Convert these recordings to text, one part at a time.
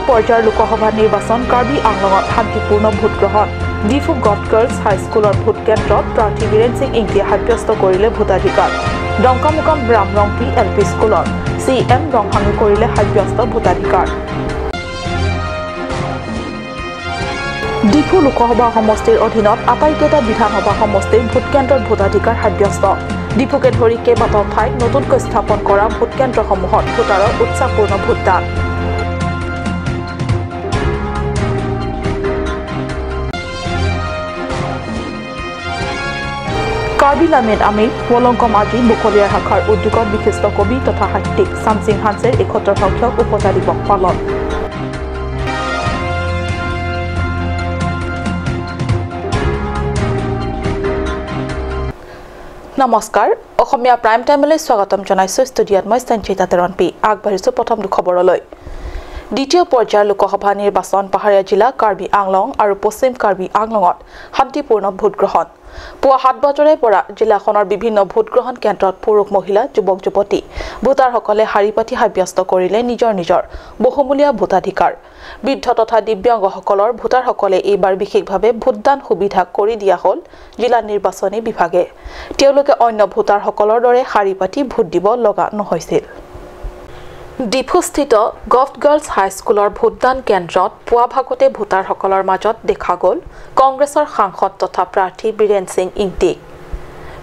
পৰ্যায়ৰ লোকসভা নিৰ্বাচন কাৰ্বি আংলঙত শান্তিপূৰ্ণ ভোটগ্ৰহণ। ডিফু গভট গাৰ্লছ হাইস্কুলৰ ভোটকেন্দ্ৰত প্ৰাৰ্থী বীৰেন সিং ইংতিয়ে সাব্যস্ত কৰিলে ভোটাধিকাৰ। ডংকামুকাম ৰামৰংপি এল পি স্কুলত চি এম ৰংহাঙে কৰিলে সাব্যস্ত ভোটাধিকাৰ। ডিফু লোকসভা সমষ্টিৰ অধীনত আটাইকেইটা বিধানসভা সমষ্টিৰ ভোটকেন্দ্ৰত ভোটাধিকাৰ সাব্যস্ত। ডিফুকে ধৰি কেইবাটাও ঠাইত নতুনকৈ স্থাপন কৰা ভোটকেন্দ্ৰসমূহত ভোটাৰৰ উৎসাহপূৰ্ণ ভোটদান। কাৰ্বি লামেন আমিৰ ৱলংকম আজি বকলীয়াৰ শাখাৰ উদ্যোগত বিশিষ্ট কবি তথা সাহিত্যিক চামচিং হানছেৰ ৭১ সংখ্যক উপজা দিৱস পালন। নমস্কাৰ, অসমীয়া প্ৰাইম টাইমলৈ স্বাগতম জনাইছোঁ। ষ্টুডিঅ'ত মই সঞ্চিতা তেৰণপি। আগবাঢ়িছোঁ প্ৰথমটো খবৰলৈ। দ্বিতীয় পৰ্যায়ৰ লোকসভা নিৰ্বাচন পাহাৰীয়া জিলা কাৰ্বি আংলং আৰু পশ্চিম কাৰ্বি আংলঙত শান্তিপূৰ্ণ ভোটগ্ৰহণ। পুৱা ৭ বজাৰে পৰা জিলাখনৰ বিভিন্ন ভোটগ্ৰহণ কেন্দ্ৰত পুৰুষ, মহিলা, যুৱক, যুৱতী ভোটাৰসকলে শাৰী পাতি সাব্যস্ত কৰিলে নিজৰ নিজৰ বহুমূলীয়া ভোটাধিকাৰ। বৃদ্ধ তথা দিব্যাংগসকলৰ ভোটাৰসকলে এইবাৰ বিশেষভাৱে ভোটদান সুবিধা কৰি দিয়া হ'ল জিলা নিৰ্বাচনী বিভাগে। তেওঁলোকে অন্য ভোটাৰসকলৰ দৰে শাৰী পাতি ভোট দিব লগা নহৈছিল। ডিফুস্থিত গভট গাৰ্লছ হাইস্কুলৰ ভোটদান কেন্দ্ৰত পুৱা ভাগতে ভোটাৰসকলৰ মাজত দেখা গ'ল কংগ্ৰেছৰ সাংসদ তথা প্ৰাৰ্থী বীৰেন সিং ইংতিক।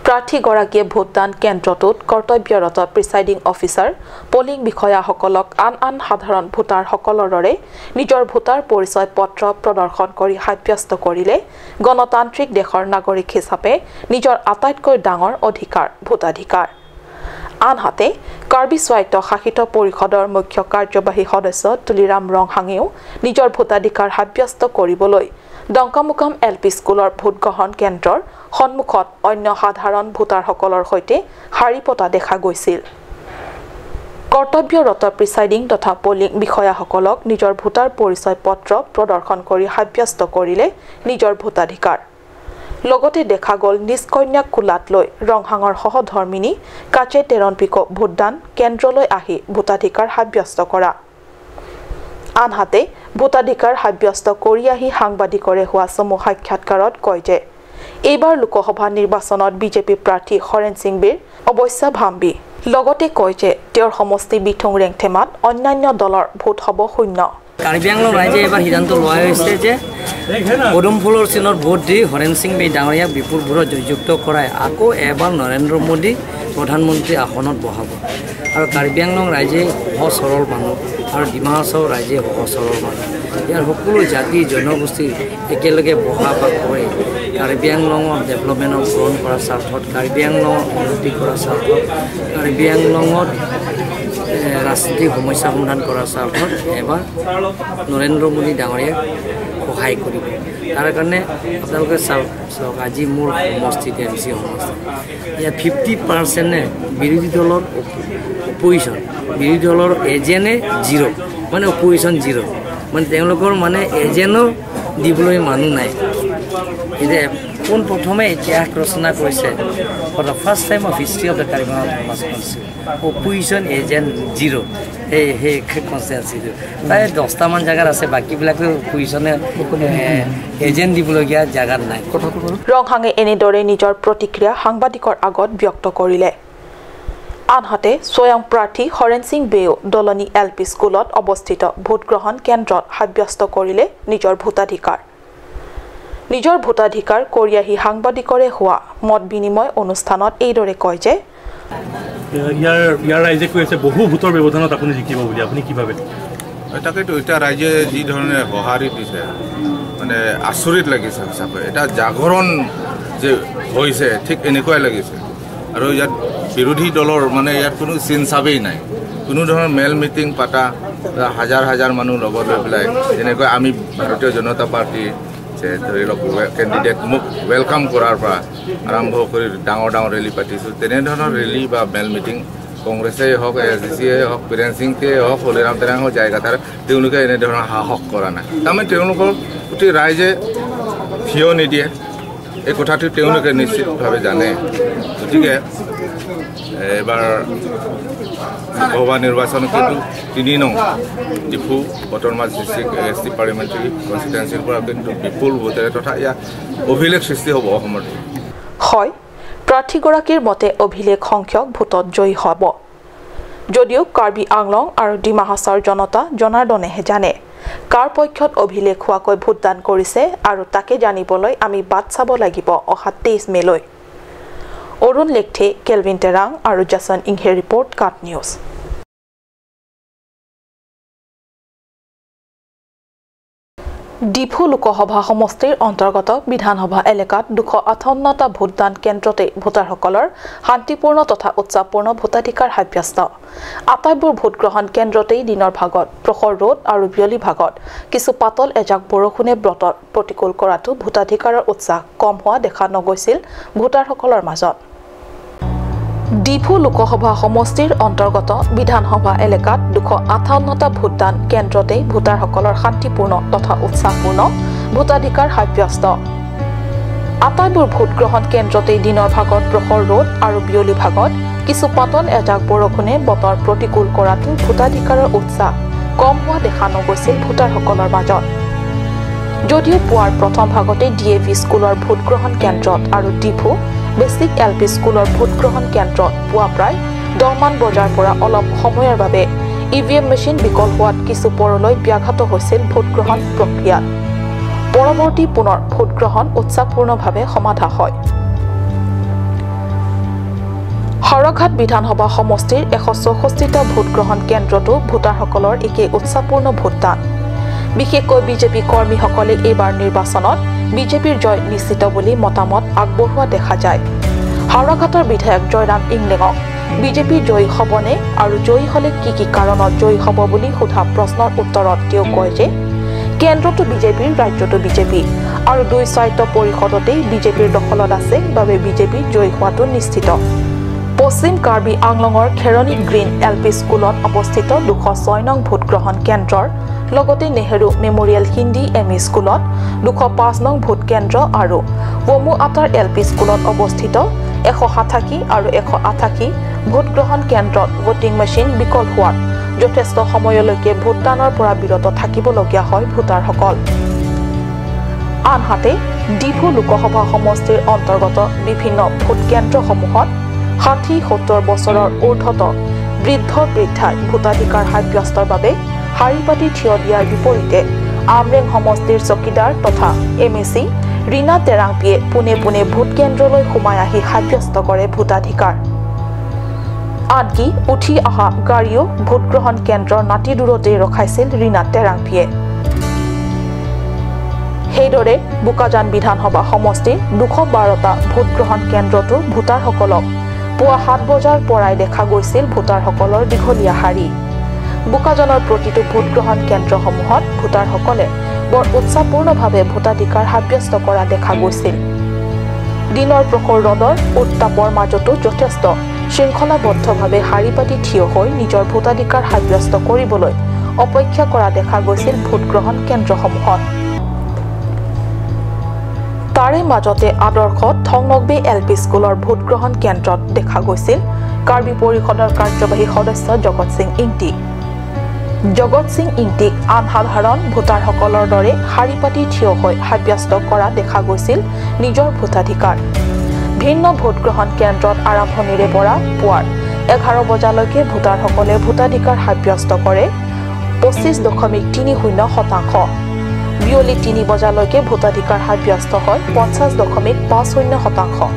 প্ৰাৰ্থীগৰাকীয়ে ভোটদান কেন্দ্ৰটোত কৰ্তব্যৰত প্ৰিচাইডিং অফিচাৰ, পলিং বিষয়াসকলক আন আন সাধাৰণ ভোটাৰসকলৰ দৰে নিজৰ ভোটাৰ পৰিচয় পত্ৰ প্ৰদৰ্শন কৰি সাব্যস্ত কৰিলে গণতান্ত্ৰিক দেশৰ নাগৰিক হিচাপে নিজৰ আটাইতকৈ ডাঙৰ অধিকাৰ ভোটাধিকাৰ। আনহাতে কাৰ্বি স্বায়ত্ত শাসিত পৰিষদৰ মুখ্য কাৰ্যবাহী সদস্য তুলিৰাম ৰংহাঙেও নিজৰ ভোটাধিকাৰ সাব্যস্ত কৰিবলৈ ডংকামুকাম এল পি স্কুলৰ ভোটগ্ৰহণ কেন্দ্ৰৰ সন্মুখত অন্য সাধাৰণ ভোটাৰসকলৰ সৈতে শাৰী পতা দেখা গৈছিল। কৰ্তব্যৰত প্ৰিচাইডিং তথা পলিং বিষয়াসকলক নিজৰ ভোটাৰ পৰিচয় পত্ৰ প্ৰদৰ্শন কৰি সাব্যস্ত কৰিলে নিজৰ ভোটাধিকাৰ। লগতে দেখা গ'ল নিজ কন্যাক কোলাত লৈ ৰংহাঙৰ সহধৰ্মিনী কাচে তেৰণপিক ভোটদান কেন্দ্ৰলৈ আহি ভোটাধিকাৰ সাব্যস্ত কৰা। আনহাতে ভোটাধিকাৰ সাব্যস্ত কৰি আহি সাংবাদিকৰে হোৱা চমু সাক্ষাৎকাৰত কয় যে এইবাৰ লোকসভা নিৰ্বাচনত বিজেপি প্ৰাৰ্থী হৰেণ সিং বীৰ অৱশ্যে ভাম্বি। লগতে কয় যে তেওঁৰ সমষ্টি বিথুং ৰেংথেমাত অন্যান্য দলৰ ভোট হ'ব শূন্য। কাৰ্বি আংলং ৰাইজে এবাৰ সিদ্ধান্ত লোৱা হৈছে যে পদুম ফুলৰ চিনত ভোট দি হৰেণ সিং বেই ডাঙৰীয়াক বিপুল ভোটত জয়যুক্ত কৰাই আকৌ এবাৰ নৰেন্দ্ৰ মোদী প্ৰধানমন্ত্ৰী আসনত বহাব। আৰু কাৰ্বি আংলং ৰাইজে সহজ সৰল মানুহ আৰু ডিমা হাছাও ৰাইজে সহজ সৰল মানুহ। ইয়াৰ সকলো জাতি জনগোষ্ঠী একেলগে বহা বা কৰে কাৰ্বি আংলঙৰ ডেভেলপমেণ্টক পূৰণ কৰাৰ স্বাৰ্থত, কাৰ্বি আংলঙৰ উন্নতি কৰাৰ স্বাৰ্থত, কাৰ্বি আংলঙত ৰাজনীতিক সমস্যা সমাধান কৰাৰ স্বাৰ্থত এবাৰ নৰেন্দ্ৰ মোদী ডাঙৰীয়াক সহায় কৰিব। তাৰ কাৰণে আপোনালোকে চাওক চাওক আজি মোৰ সমষ্টিত এম চি সমষ্টি ইয়াত 50% বিৰোধী দলৰ অপজিশ্যন, বিৰোধী দলৰ এজেণ্টে জিৰ', মানে অপজিশ্যন জিৰ', মানে তেওঁলোকৰ মানে এজেণ্টো দিবলৈ মানুহ নাই। এতিয়া পোনপ্ৰথমে ইতিহাস ৰচনা কৰিছে for the first time of history of the Karbi Anglong Autonomous Council, opposition agent zero. সেই কনষ্টিটুৱেঞ্চিটো প্ৰায় 10টামান জেগাত আছে, বাকীবিলাকো অপজিশ্যনে এজেণ্ট দিবলগীয়া জেগাত নাই। ৰংহাঙে এনেদৰে নিজৰ প্ৰতিক্ৰিয়া সাংবাদিকৰ আগত ব্যক্ত কৰিলে। আনহাতে স্বয়ং প্ৰাৰ্থী হৰেণ সিং বেও দলনি এল পি স্কুলত অৱস্থিত ভোটগ্ৰহণ কেন্দ্ৰত সাব্যস্ত কৰিলে নিজৰ ভোটাধিকাৰ। নিজৰ ভোটাধিকাৰ কৰি আহি সাংবাদিকৰে হোৱা মত বিনিময় অনুষ্ঠানত এইদৰে কয় যে ইয়াৰ ৰাইজে কৈ আছে বহু ভোটৰ ব্যৱধানত আপুনি জিকিব বুলি, আপুনি কি ভাবে? তাকেতো এতিয়া ৰাইজে যি ধৰণে সঁহাৰি দিছে মানে আচৰিত লাগিছে সঁচাকৈ। এটা জাগৰণ যে হৈছে ঠিক এনেকুৱাই লাগিছে। আৰু ইয়াত বিৰোধী দলৰ মানে ইয়াত কোনো চিন চাবেই নাই, কোনো ধৰণৰ মেল মিটিং পাতা হাজাৰ হাজাৰ মানুহ লগত লৈ পেলাই যেনেকৈ আমি ভাৰতীয় জনতা পাৰ্টী যে ধৰি লওক কেণ্ডিডেট মোক welcome কৰাৰ পৰা আৰম্ভ কৰি ডাঙৰ ডাঙৰ ৰেলী পাতিছোঁ, তেনেধৰণৰ ৰেলী বা মেল মিটিং কংগ্ৰেছেই হওক, এছ ডি চিয়ে হওক, বীৰেন সিংকেই হওক, হলিৰাম টেৰাং হওক, জায়গাতাৰ তেওঁলোকে এনেধৰণৰ সাহস কৰা নাই। তাৰমানে তেওঁলোকৰ গোটেই ৰাইজে থিয় নিদিয়ে, এই কথাটো তেওঁলোকে নিশ্চিতভাৱে জানে। গতিকে এইবাৰ লোকসভা নিৰ্বাচন কিন্তু 3 নং Diphu Autonomous district S T parliamentary কনষ্টিটুৱেঞ্চিৰ পৰা কিন্তু বিপুল ভোটেৰে তথা ইয়াৰ অভিলেখ সৃষ্টি হ'ব অসমত। হয়, প্ৰাৰ্থীগৰাকীৰ মতে অভিলেখ সংখ্যক ভোটত জয়ী হ'ব যদিও কাৰ্বি আংলং আৰু ডিমা হাছাওৰ জনতা জনাৰ্দনেহে জানে কাৰ পক্ষত অভিলেখ হোৱাকৈ ভোটদান কৰিছে আৰু তাকে জানিবলৈ আমি বাট চাব লাগিব অহা 23 মেলৈ। অৰুণ লেখথে, কেলভিন টেৰাং আৰু জাছন ইংহে ৰিপৰ্ট, কাট নিউজ। ডিফু লোকসভা সমষ্টিৰ অন্তৰ্গত বিধানসভা এলেকাত 258টা ভোটদান কেন্দ্ৰতে ভোটাৰসকলৰ শান্তিপূৰ্ণ তথা উৎসাহপূৰ্ণ ভোটাধিকাৰ সাব্যস্ত। আটাইবোৰ ভোটগ্ৰহণ কেন্দ্ৰতেই দিনৰ ভাগত প্ৰখৰ ৰ'দ আৰু বিয়লি ভাগত কিছু পাতল এজাক বৰষুণে বতৰ প্ৰতিকূল কৰাটো ভোটাধিকাৰৰ উৎসাহ কম হোৱা দেখা নগৈছিল ভোটাৰসকলৰ মাজত। ডিফু লোকসভা সমষ্টিৰ অন্তৰ্গত বিধানসভা এলেকাত 258টা ভোটদান কেন্দ্ৰতেই ভোটাৰসকলৰ শান্তিপূৰ্ণ তথা উৎসাহপূৰ্ণ ভোটাধিকাৰ সাব্যস্ত। আটাইবোৰ ভোটগ্ৰহণ কেন্দ্ৰতেই দিনৰ ভাগত প্ৰখৰ ৰ'দ আৰু বিয়লি ভাগত কিছু পাতল এজাক বৰষুণে বতৰ প্ৰতিকূল কৰাটো ভোটাধিকাৰৰ উৎসাহ কম হোৱা দেখা নগৈছিল ভোটাৰসকলৰ মাজত। যদিও পুৱাৰ প্ৰথম ভাগতে ডি এ ভি স্কুলৰ ভোটগ্ৰহণ কেন্দ্ৰত আৰু ডিফু বেচিক এল পি স্কুলৰ ভোটগ্ৰহণ কেন্দ্ৰত পুৱা প্ৰায় 10মান বজাৰ পৰা অলপ সময়ৰ বাবে ই ভি এম মেচিন বিকল হোৱাত কিছু পৰলৈ ব্যাঘাত হৈছিল ভোটগ্ৰহণ প্ৰক্ৰিয়াত। পৰৱৰ্তী পুনৰ ভোটগ্ৰহণ উৎসাহপূৰ্ণভাৱে সমাধা হয়। হাওৰাঘাট বিধানসভা সমষ্টিৰ 164টা ভোটগ্ৰহণ কেন্দ্ৰতো ভোটাৰসকলৰ একে উৎসাহপূৰ্ণ ভোটদান। বিশেষকৈ বিজেপি কৰ্মীসকলে এইবাৰ নিৰ্বাচনত বিজেপিৰ জয় নিশ্চিত বুলি মতামত আগবঢ়োৱা দেখা যায়। হাওৰাঘাটৰ বিধায়ক জয়ৰাম ইংলেঙক বিজেপি জয়ী হ'বনে আৰু জয়ী হ'লে কি কি কাৰণত জয়ী হ'ব বুলি সোধা প্ৰশ্নৰ উত্তৰত তেওঁ কয় যে কেন্দ্ৰতো বিজেপিৰ, ৰাজ্যতো বিজেপি আৰু দুই স্বায়ত্ত পৰিষদতেই বিজেপিৰ দখলত আছে বাবে বিজেপি জয়ী হোৱাটো নিশ্চিত। পশ্চিম কাৰ্বি আংলঙৰ খেৰণি গ্ৰীণ এল পি স্কুলত অৱস্থিত 206 নং ভোটগ্ৰহণ কেন্দ্ৰৰ লগতে Nehru memorial Hindi M E স্কুলত 205 নং ভোট কেন্দ্ৰ আৰু ৱমু আটাৰ এল পি স্কুলত অৱস্থিত 187 আৰু 188 ভোটগ্ৰহণ কেন্দ্ৰত ভোটিং মেচিন বিকল হোৱাত যথেষ্ট সময়লৈকে ভোটদানৰ পৰা বিৰত থাকিবলগীয়া হয় ভোটাৰসকল। আনহাতে ডিফু লোকসভা সমষ্টিৰ অন্তৰ্গত বিভিন্ন ভোট কেন্দ্ৰসমূহত 60-70 বছৰৰ ঊৰ্ধত বৃদ্ধ বৃদ্ধাই ভোটাধিকাৰ সাব্যস্তৰ বাবে শাৰী পাতি থিয় দিয়াৰ বিপৰীতে আমৰেং সমষ্টিৰ চকীদাৰ তথা এম এ চি ৰীণা তেৰাংপিয়ে পোনে পোনে ভোট কেন্দ্ৰলৈ সোমাই আহি সাব্যস্ত কৰে ভোটাধিকাৰ। আনকি উঠি অহা গাড়ীও ভোটগ্ৰহণ কেন্দ্ৰৰ নাতি দূৰতেই ৰখাইছিল ৰীণা তেৰাংপিয়ে। সেইদৰে বোকাজান বিধানসভা সমষ্টিৰ 212টা ভোটগ্ৰহণ কেন্দ্ৰতো ভোটাৰসকলক পুৱা 7 বজাৰ পৰাই দেখা গৈছিল ভোটাৰসকলৰ দীঘলীয়া শাৰী। বোকাজানৰ প্ৰতিটো ভোটগ্ৰহণ কেন্দ্ৰসমূহত ভোটাৰসকলে বৰ উৎসাহপূৰ্ণভাৱে ভোটাধিকাৰ সাব্যস্ত কৰা দেখা গৈছিল। দিনৰ প্ৰখৰ ৰ'দৰ উত্তাপৰ মাজতো যথেষ্ট শৃংখলাবদ্ধভাৱে শাৰী পাতি থিয় হৈ নিজৰ ভোটাধিকাৰ সাব্যস্ত কৰিবলৈ অপেক্ষা কৰা দেখা গৈছিল ভোটগ্ৰহণ কেন্দ্ৰসমূহত। তাৰে মাজতে আদৰ্শ থংনকবে এল পি স্কুলৰ ভোটগ্ৰহণ কেন্দ্ৰত দেখা গৈছিল কাৰ্বি পৰিষদৰ কাৰ্যবাহী সদস্য জগত সিং ইংটি। জগত সিং ইংটিক আন সাধাৰণ ভোটাৰসকলৰ দৰে শাৰী পাতি থিয় হৈ সাব্যস্ত কৰা দেখা গৈছিল নিজৰ ভোটাধিকাৰ। ভিন্ন ভোটগ্ৰহণ কেন্দ্ৰত আৰম্ভণিৰে পৰা পুৱাৰ 11 বজালৈকে ভোটাৰসকলে ভোটাধিকাৰ সাব্যস্ত কৰে 25.30%। বিয়লি 3 বজালৈকে ভোটাধিকাৰ সাব্যস্ত হয় 50.50%।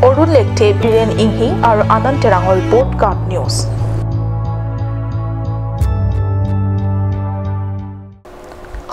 অৰুণ লেখথে, বীৰেন ইংহি আৰু আনন্দ টেৰাঙৰ ৰিপৰ্ট, কাট নিউজ।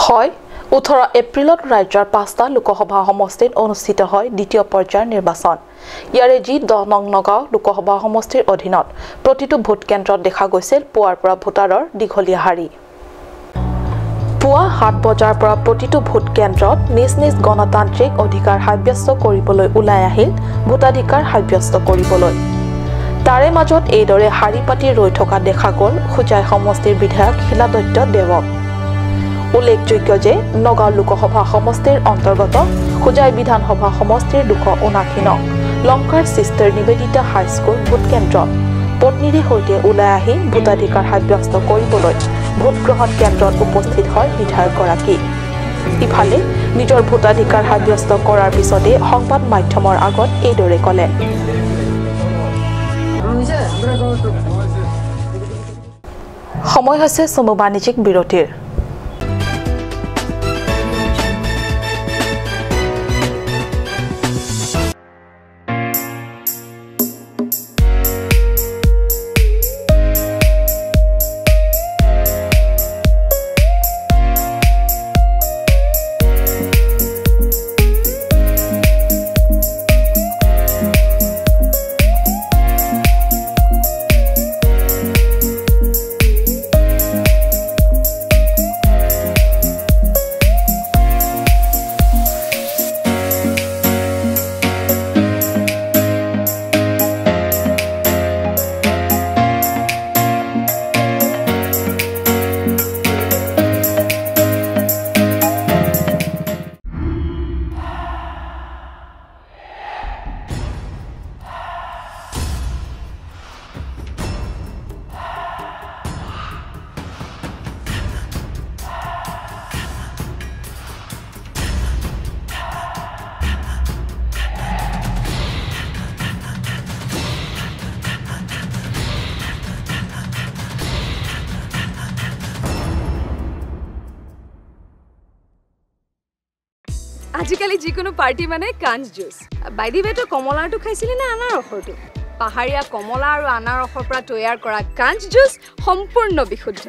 হয়, 18 এপ্ৰিলত ৰাজ্যৰ 5টা লোকসভা সমষ্টিত অনুষ্ঠিত হয় দ্বিতীয় পৰ্যায়ৰ নিৰ্বাচন। ইয়াৰে যি 10 নং নগাঁও লোকসভা সমষ্টিৰ অধীনত প্ৰতিটো ভোট কেন্দ্ৰত দেখা গৈছিল পুৱাৰ পৰা ভোটাৰৰ দীঘলীয়া শাৰী। পুৱা 7 বজাৰ পৰা প্ৰতিটো ভোট কেন্দ্ৰত নিজ নিজ গণতান্ত্ৰিক অধিকাৰ সাব্যস্ত কৰিবলৈ ওলাই আহিল ভোটাধিকাৰ সাব্যস্ত কৰিবলৈ। তাৰে মাজত এইদৰে শাৰী পাতি ৰৈ থকা দেখা গ'ল হোজাই সমষ্টিৰ বিধায়ক শিলাদত্য দেৱক। উল্লেখযোগ্য যে নগাঁও লোকসভা সমষ্টিৰ অন্তৰ্গত হোজাই বিধানসভা সমষ্টিৰ 279 নং লংকাৰ চিষ্টাৰ নিবেদিতা হাইস্কুল ভোটকেন্দ্ৰত পত্নীৰে সৈতে ওলাই আহি ভোটাধিকাৰ সাব্যস্ত কৰিবলৈ ভোটগ্ৰহণ কেন্দ্ৰত উপস্থিত হয় বিধায়কগৰাকী। ইফালে নিজৰ ভোটাধিকাৰ সাব্যস্ত কৰাৰ পিছতে সংবাদ মাধ্যমৰ আগত এইদৰে ক'লে। সময় হৈছে চমু বাণিজ্যিক বিৰতিৰ। আজিকালি যিকোনো পাৰ্টি মানে কাঞ্চ জুচ। বাই the ৱে, তই কমলাৰটো খাইছিলি নে আনাৰসৰটো? পাহাৰীয়া কমলা আৰু আনাৰসৰ পৰা তৈয়াৰ কৰা কাঞ্চ জুচ সম্পূৰ্ণ বিশুদ্ধ।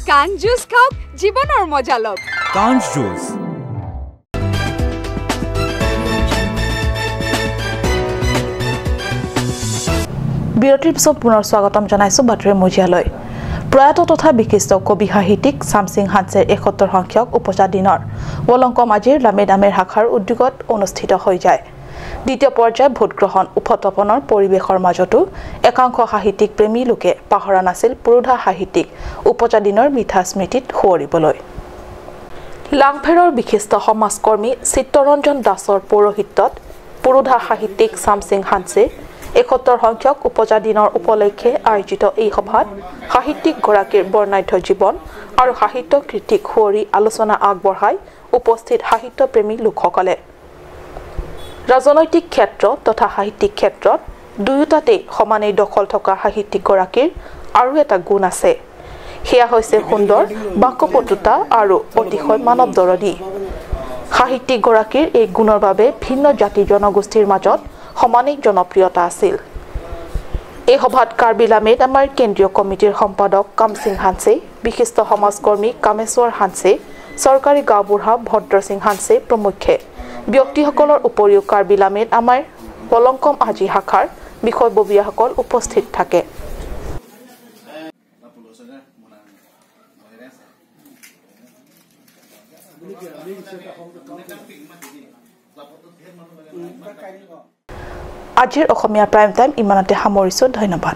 কাঞ্চ জুচ খাওক, জীৱনৰ মজা লওক। কাঞ্চ জুচ। বিৰতিৰ পিছত পুনৰ স্বাগতম জনাইছো বাতৰি মজিয়ালৈ। প্ৰয়াত তথা বিশিষ্ট কবি সাহিত্যিক চামচিং হাঞ্চেৰ ৭১ সংখ্যক উপজা দিনৰ ৱলংকম আজিৰ লামেদামেৰ শাখাৰ উদ্যোগত অনুষ্ঠিত হৈ যায়। দ্বিতীয় পৰ্যায়ৰ ভোটগ্ৰহণ উপতপনৰ পৰিৱেশৰ মাজতো একাংশ সাহিত্যিক প্ৰেমী লোকে পাহৰা নাছিল পুৰোধা সাহিত্যিক উপজা দিনৰ মিঠা স্মৃতিত সোঁৱৰিবলৈ। লাংফেৰৰ বিশিষ্ট সমাজকৰ্মী চিত্তৰঞ্জন দাসৰ পৌৰোহিত্যত পুৰোধা সাহিত্যিক চামচিং হাঞ্চে ৭১ সংখ্যক উপজা দিনৰ উপলক্ষে আয়োজিত এই সভাত সাহিত্যিকগৰাকীৰ বৰ্ণাঢ্য জীৱন আৰু সাহিত্য কৃতিক সুঁৱৰি আলোচনা আগবঢ়াই উপস্থিত সাহিত্যপ্ৰেমী লোকসকলে। ৰাজনৈতিক ক্ষেত্ৰ তথা সাহিত্যিক ক্ষেত্ৰত দুয়োটাতেই সমানেই দখল থকা সাহিত্যিকগৰাকীৰ আৰু এটা গুণ আছে, সেয়া হৈছে সুন্দৰ বাক্যপটুতা আৰু অতিশয় মানৱ দৰদী। সাহিত্যিকগৰাকীৰ এই গুণৰ বাবে ভিন্ন জাতি জনগোষ্ঠীৰ মাজত সমানেই জনপ্ৰিয়তা আছিল। এই সভাত কাৰ্বি লামেদামাৰ কেন্দ্ৰীয় কমিটিৰ সম্পাদক কামসিং হাঞ্চে, বিশিষ্ট সমাজকৰ্মী কামেশ্বৰ হাঞ্চে, চৰকাৰী গাঁওবুঢ়া ভদ্ৰ সিং হাঞ্চে প্ৰমুখ্যে ব্যক্তিসকলৰ উপৰিও কাৰ্বি লামেদামাৰ পলংকম আজি শাখাৰ বিষয়ববীয়াসকল উপস্থিত থাকে। আজিৰ অসমীয়া প্ৰাইম টাইম ইমানতে সামৰিছোঁ। ধন্যবাদ।